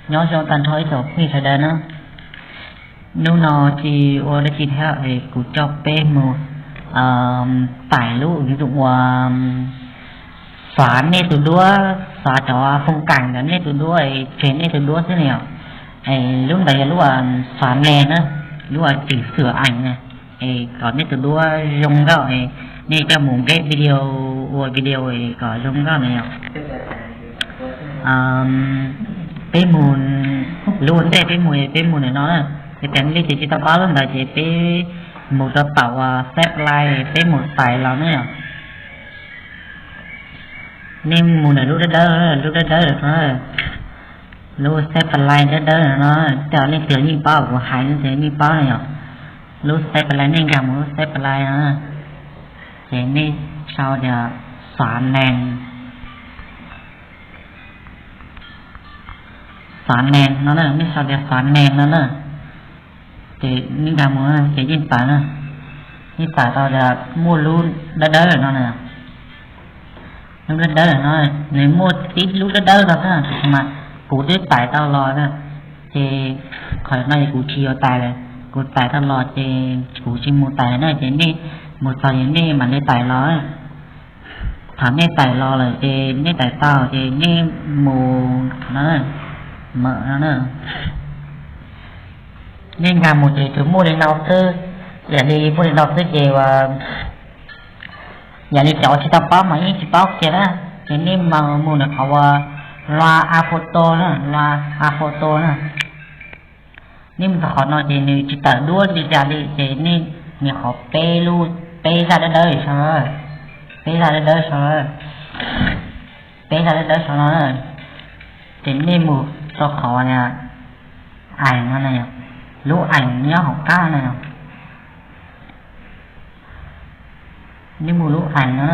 Nyob zoo tag nrho ib tsoom phooj ywg sawv daws na. Hnub no tsis ua dab tsi thiab es kuv coj peb mus tải lub ứng dụng uas xóa nej tus duab, xóa cov phong cảnh ntawm nej tus duab, tseg nej tus duab xwb ne yom. Lub ntawd yog lub xóa nền na, lub chỉnh sửa ảnh na, es kom nej tus duab zoo nkauj, nej coj mus nqeb video, ua video kom zoo nkauj na yom. Peb mus, lub ua ntej peb mus, peb mus ntawm no na. Ces cov nej tsis tau paub lub ntawd ces peb mus rau tom uas save file, peb mus tải los na yom. Nej mus ntawm lub dawb dawb, lub dawb dawb no, lub save file dawb dawb no, tej zaum leej twg yeej paub, kuv hais leej twg yeej paub na yom. Lub save file, nej nkag mus lub save file no, ces nej sau tias xóa nền, xóa nền no na, nej sau tias xóa nền no na. Ces nej nkag mus ces yeej tawm na, yeej tawm tau tias muaj lub dawb dawb no na. Lub dawb dawb no, nws muaj tib lub dawb dawb no xwb, tiam sis mas kuv twb tải tau los na, ces qhov no ces kuv tsis yuav tải lawm, kuv tải tau los ces kuv tsis mus tải na, ces nej mus txog ces nej mam li tải los. Thaum nej tải los lawm ces nej tải tau ces nej mus no, mở no na. Nej nkag mus ces tsuas muaj li no xwb, yam li muaj li no xwb ces yam li cov tsis tau paub mas yeej tsis paub kiag na. Ces nej mus ntawm qhov uas loa a photo na, loa a photo na. Nej mus rau qhov no ces nws tsis tawm duab li cas li ces nej nias qhov peb lub, peb zaj dawb dawb sau, peb zaj dawb dawb sau, peb zaj dawb dawb sau no. Ces nej mus rau qhov nias ảnh no na, lub ảnh nyob hauv qab na. Nej mus lub ảnh no,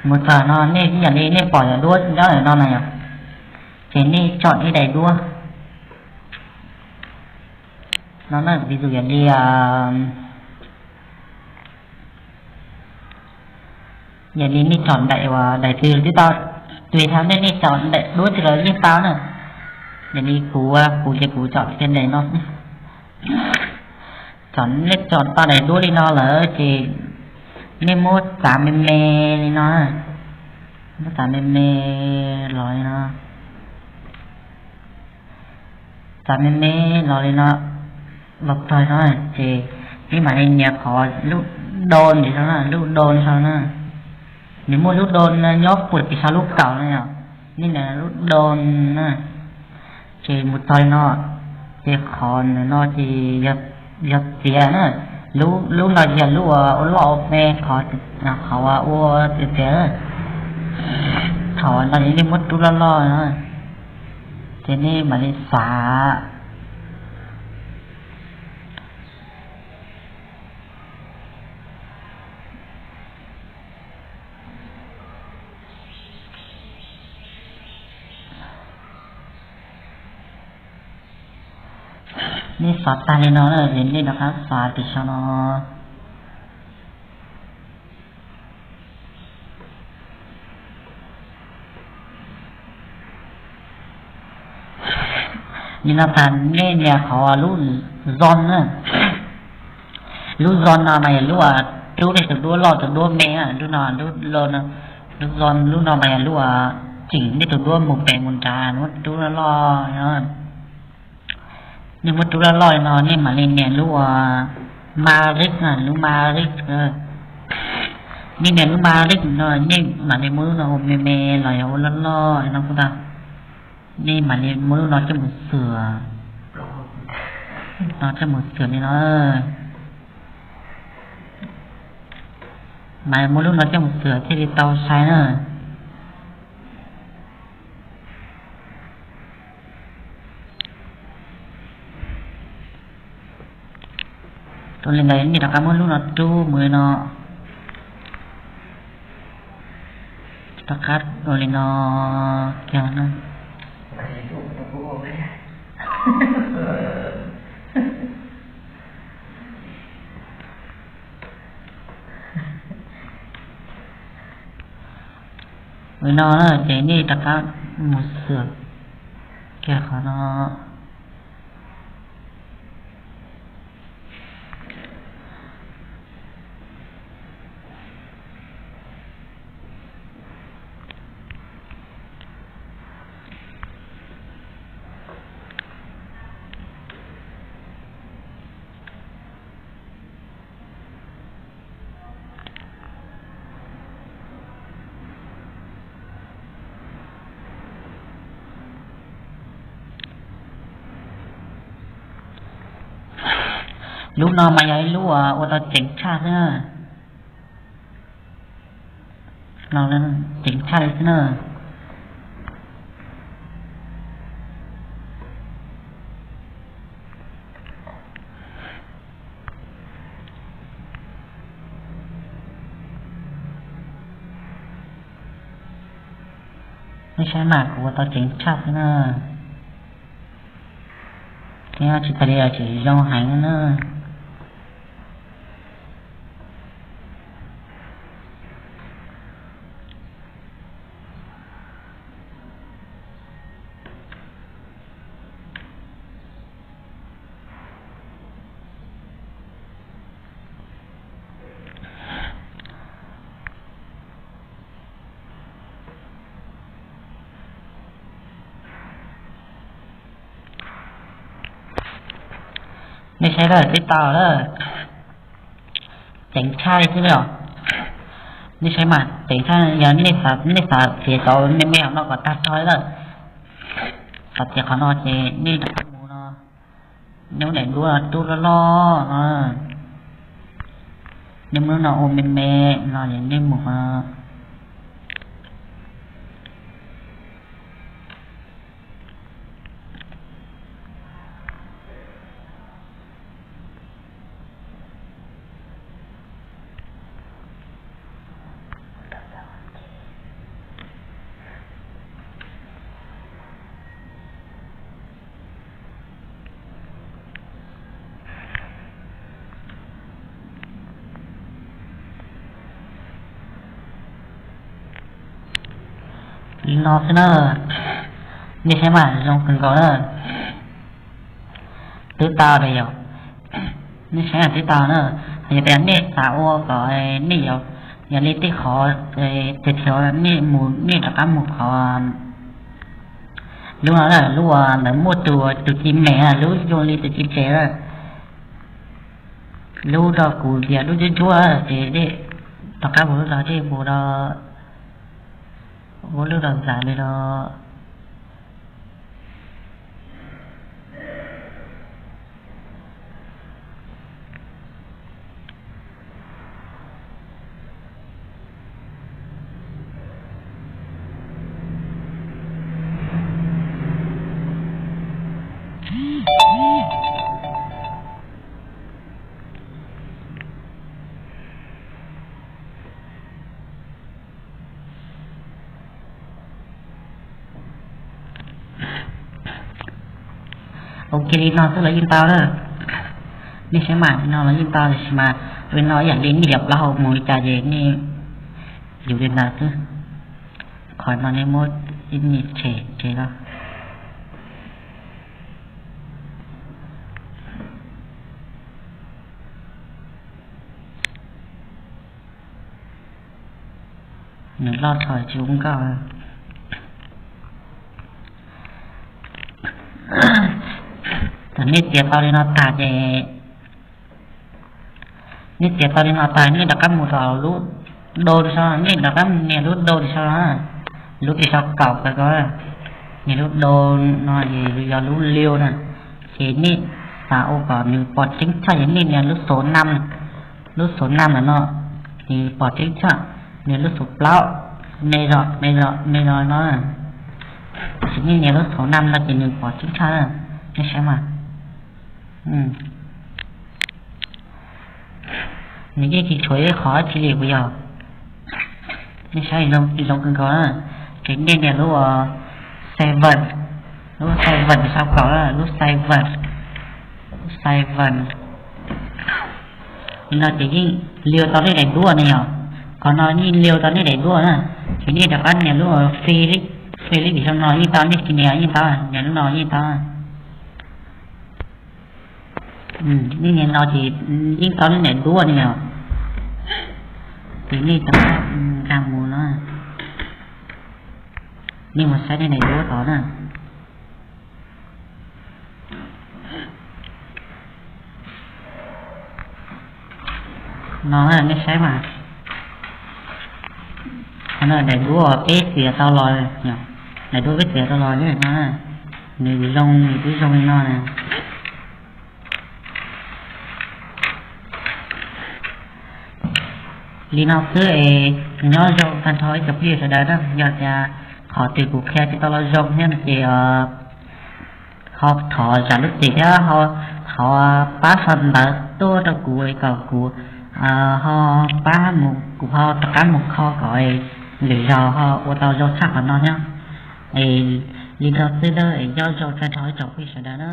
mus txog no nej ib yam li nej pom cov duab nyob ntawm no na yom, ces nej chọn ib daim duab no na, ví dụ yam li yam li nej chọn daim uas daim twg twb tau, tùy theo nej, nej chọn daim duab twg los yeej tau na. Yam li kuv, kuv ces kuv chọn kiag daim no. Chọn, nej chọn tau daim duab li no lawm ces nej muab txav me me li no, muab txav me me los li no, txav me me los li no, los txog no ces nej mam li nias qhov lub đô ntawm no na, lub đô no na. Nws muaj lub đô nyob puag tim sau lub kaum no yom, nej nias lub đô na. Ces mus txog li no, ces qhov ntawm no ces yog txiav na. Lub no yog lub ua loj ua me, qhov, qhov ua txiav txiav. Qhov no ces nej muab rub loj loj no, ces nej mam li xav. Nej xav tag li no na, ces nej rov qab xav tim sau no. Nim no tag nej nias qhov lub zone na. Lub zone no mas yog lub rub nej tus duab loj tus duab me, lub no, lub zone lub no mas yog lub tseem nej tus duab mus pem mus nrad, muab rub loj loj. Nej muab rub loj loj li no nej mam li nias lub ua ma rib, lub ma rib. Nej nias lub ma rib no nej mam li muab lub no ua me me los yog ua loj loj li no kuj tau. Nej mam li muab lub no coj mus xwm, no coj mus xwm li no. Mas muab lub no coj mus xwm thiaj li tau sai na. Ua li ntawd nej rov qab muab lub no rub mus li no, rov qab ua li no kiag na. Li no na ces nej rov qab mus xwm, Kiag qhov no. Lub no mas yog ib lub ua tau ceev tshaj xwb na. Ceev tshaj li xwb na. Nej saib mas kuv ua tau ceev tshaj xwb na. Thiab tsis tas li tseem zoo heev na. Nej saib lawm, twb tau lawm. Ceev tshaj li xwb os. Nej saib mas ceev tshaj, yog nej xav txiav tau me me hauv no kom tag tso lawm. Xav txiav qhov no ces nej rov qab mus no, nej mus daim duab tub loj loj no, nej mus lub no ua me me no es nej mus qhov no. Li no xwb na. Nej saib mas zoo kawg nkaus na. Twb tau lawm yom. Nej saib twb tau na. Yog tias nej xav ua kom nej yuav, yog li tej qhov tiag tiag nej mus, nej rov qab mus qhov lub no, lub uas lawv muaj tus, tus ci mem, lub zoo li tus ci pes na. Lub rau kuv tias lub ntsuab ntsuab ces dej, rov qab mus lub no dej mus no, ua lub no zam li no. Ok, li no xwb los yeej tau na. Nej saib mas, li no los yeej tau, tiam sis mas li no ib yam li nej yuav plaub hau mus li cas ces nej yuav li ntawd xwb. Qhov no nej muab ib me tshem tshem los. Nws loj tshaj tsis zoo nkauj. Thaum nej txiav tau li no tag ces, nej txiav tau li no tag nej rov qab mus tom lub do, nej rov qab nias lub do tim sau, lub tim sau kaum ko, nias lub do no yog lub liu na. Ces nej xav ua kom nws pom tseeb tshaj ces nej nias lub xov nam, lub xov nam no, ces pom tseeb tshaj. Nias lub xov plaub, me zog me zog me zog no. Tiam sis nej nias lub xov nam no ces nws pom tseeb tshaj. Nej saib mas, nws yeej tsis tshuav ib qhov dab tsi li puas yog? Nej saib, zoo kawg nkaus na. Ces nej nias lub seven, lub seven sau kaum, lub seven, lub seven. Li no ces yeej liu tau nej daim duab ne yom. Qhov no yeej liu tau nej daim duab na. Ces nej rov qab nias lub finish, Peb li vim zoo no yeej tau, nej tsis nias yeej tau, nias lub no yeej tau. Nej nias no ces yeej tau lub daim duab ne yom. Ces nej tau nkag mus no, nej mus saib nej daim duab tod na. No nej saib mas, qhov no daim duab peb txiav tau los, daim duab peb txiav tau los no, nws zoo, nws twb zoo li no na. Li no xwb es nyob zoo tag nrho ib tsoom phooj ywg sawv daws na. Yog tias qhov twg kuv qhia tsis tau los zoo thiab no ces ho thov zam lub txim thiab ho thov pab sau ntawv tuaj rau kuv kom kuv ho pab mus, kuv ho rov qab mus kho kom lwm zaus ho ua tau zoo tshaj qhov no thiab. Es li no xwb na, es nyob zoo tag nrho ib tsoom phooj ywg sawv daws na.